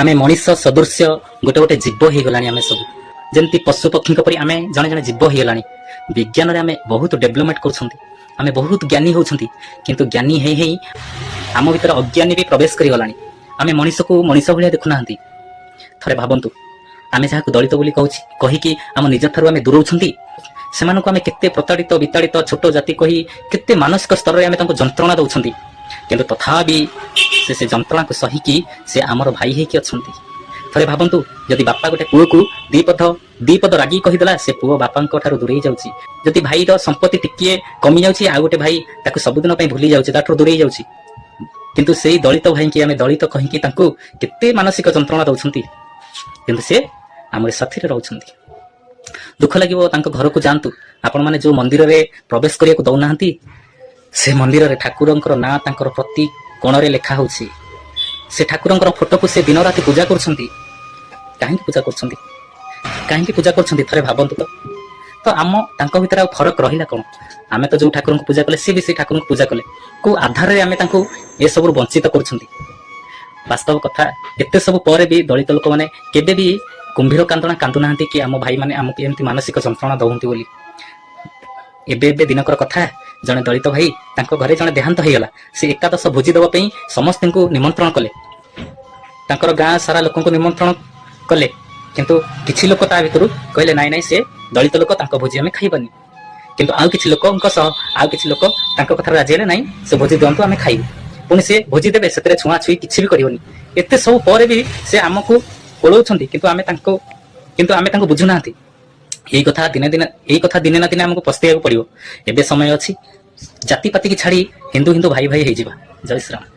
ଆମେ ମଣିଷ ସଦୃଶ୍ୟ ଗୋଟେ ଗୋଟେ ଜୀବ ହେଇଗଲାଣି। ଆମେ ସବୁ ଯେମିତି ପଶୁ ପକ୍ଷୀଙ୍କ ପରି ଆମେ ଜଣେ ଜଣେ ଜୀବ ହେଇଗଲାଣି। ବିଜ୍ଞାନରେ ଆମେ ବହୁତ ଡେଭଲପମେଣ୍ଟ କରୁଛନ୍ତି, ଆମେ ବହୁତ ଜ୍ଞାନୀ ହେଉଛନ୍ତି, କିନ୍ତୁ ଜ୍ଞାନୀ ହେଇ ହେଇ ଆମ ଭିତରେ ଅଜ୍ଞାନୀ ବି ପ୍ରବେଶ କରିଗଲାଣି। ଆମେ ମଣିଷକୁ ମଣିଷ ଭଳିଆ ଦେଖୁନାହାନ୍ତି। ଥରେ ଭାବନ୍ତୁ, ଆମେ ଯାହାକୁ ଦଳିତ ବୋଲି କହୁଛି କହିକି ଆମ ନିଜ ଠାରୁ ଆମେ ଦୂରଉଛନ୍ତି, ସେମାନଙ୍କୁ ଆମେ କେତେ ପ୍ରତାଡ଼ିତ, ବିତାଡ଼ିତ, ଛୋଟ ଜାତି କହି କେତେ ମାନସିକ ସ୍ତରରେ ଆମେ ତାଙ୍କୁ ଯନ୍ତ୍ରଣା ଦଉଛନ୍ତି। କିନ୍ତୁ ତଥାପି ସେ ସେ ଯନ୍ତ୍ରଣାକୁ ସହିକି ସେ ଆମର ଭାଇ ହେଇକି ଅଛନ୍ତି। ଥରେ ଭାବନ୍ତୁ, ଯଦି ବାପା ଗୋଟେ ପୁଅକୁ ଦି ପଦ ରାଗି କହିଦେଲା, ସେ ପୁଅ ବାପାଙ୍କ ଠାରୁ ଦୂରେଇ ଯାଉଛି। ଯଦି ଭାଇର ସମ୍ପତ୍ତି ଟିକିଏ କମି ଯାଉଛି, ଆଉ ଗୋଟେ ଭାଇ ତାକୁ ସବୁଦିନ ପାଇଁ ଭୁଲି ଯାଉଛି, ତାଠାରୁ ଦୂରେଇ ଯାଉଛି। କିନ୍ତୁ ସେଇ ଦଳିତ ଭାଇଙ୍କି ଆମେ ଦଳିତ କହିକି ତାଙ୍କୁ କେତେ ମାନସିକ ଯନ୍ତ୍ରଣା ଦଉଛନ୍ତି, କିନ୍ତୁ ସେ ଆମର ସାଥିରେ ରହୁଛନ୍ତି। ଦୁଃଖ ଲାଗିବ। ତାଙ୍କ ଘରକୁ ଯାଆନ୍ତୁ ଆପଣମାନେ। ଯୋଉ ମନ୍ଦିରରେ ପ୍ରବେଶ କରିବାକୁ ଦଉନାହାନ୍ତି, ସେ ମନ୍ଦିରରେ ଠାକୁରଙ୍କର ନାଁ ତାଙ୍କର ପ୍ରତି କୋଣରେ ଲେଖା ହଉଛି। ସେ ଠାକୁରଙ୍କର ଫଟୋକୁ ସେ ଦିନ ରାତି ପୂଜା କରୁଛନ୍ତି। କାହିଁକି ପୂଜା କରୁଛନ୍ତି? କାହିଁକି ପୂଜା କରୁଛନ୍ତି? ଥରେ ଭାବନ୍ତୁ ତ। ତ ଆମ ତାଙ୍କ ଭିତରେ ଆଉ ଫରକ ରହିଲା କଣ? ଆମେ ତ ଯୋଉ ଠାକୁରଙ୍କୁ ପୂଜା କଲେ, ସେ ବି ସେଇ ଠାକୁରଙ୍କୁ ପୂଜା କଲେ। କୋଉ ଆଧାରରେ ଆମେ ତାଙ୍କୁ ଏସବୁରୁ ବଞ୍ଚିତ କରୁଛନ୍ତି? ବାସ୍ତବ କଥା, ଏତେ ସବୁ ପରେ ବି ଦଳିତ ଲୋକମାନେ କେବେ ବି କୁମ୍ଭୀର କାନ୍ଦଣା କାନ୍ଦୁନାହାନ୍ତି କି ଆମ ଭାଇମାନେ ଆମକୁ ଏମିତି ମାନସିକ ଯନ୍ତ୍ରଣା ଦଉଛନ୍ତି ବୋଲି। ଏବେ ଏବେ ଦିନକର କଥା, ଜଣେ ଦଳିତ ଭାଇ, ତାଙ୍କ ଘରେ ଜଣେ ଦେହାନ୍ତ ହେଇଗଲା। ସେ ଏକାଦଶ ଭୋଜି ଦେବା ପାଇଁ ସମସ୍ତଙ୍କୁ ନିମନ୍ତ୍ରଣ କଲେ। ତାଙ୍କର ଗାଁ ସାରା ଲୋକଙ୍କୁ ନିମନ୍ତ୍ରଣ କଲେ। କିନ୍ତୁ କିଛି ଲୋକ ତା ଭିତରୁ କହିଲେ, "ନାଇଁ ନାଇଁ, ସେ ଦଳିତ ଲୋକ, ତାଙ୍କ ଭୋଜି ଆମେ ଖାଇବାନି।" କିନ୍ତୁ ଆଉ କିଛି ଲୋକଙ୍କ ସହ ଆଉ କିଛି ଲୋକ ତାଙ୍କ କଥାରେ ରାଜି ହେଲେ, "ନାଇଁ, ସେ ଭୋଜି ଦିଅନ୍ତୁ, ଆମେ ଖାଇବୁ।" ପୁଣି ସେ ଭୋଜି ଦେବେ, ସେଥିରେ ଛୁଆଁ ଛୁଇଁ କିଛି ବି କରିବନି। ଏତେ ସବୁ ପରେ ବି ସେ ଆମକୁ କୋଳଉଛନ୍ତି, କିନ୍ତୁ ଆମେ ତାଙ୍କୁ ବୁଝୁନାହାନ୍ତି। ଏଇ କଥା ଦିନେ ନା ଦିନେ ଆମକୁ ପସ୍ତେଇବାକୁ ପଡିବ। ଏବେ ସମୟ ଅଛି, ଜାତି ପାତିକି ଛାଡି ହିନ୍ଦୁ ହିନ୍ଦୁ ଭାଇ ଭାଇ ହେଇଯିବା। ଜୟ ଶ୍ରୀରାମ।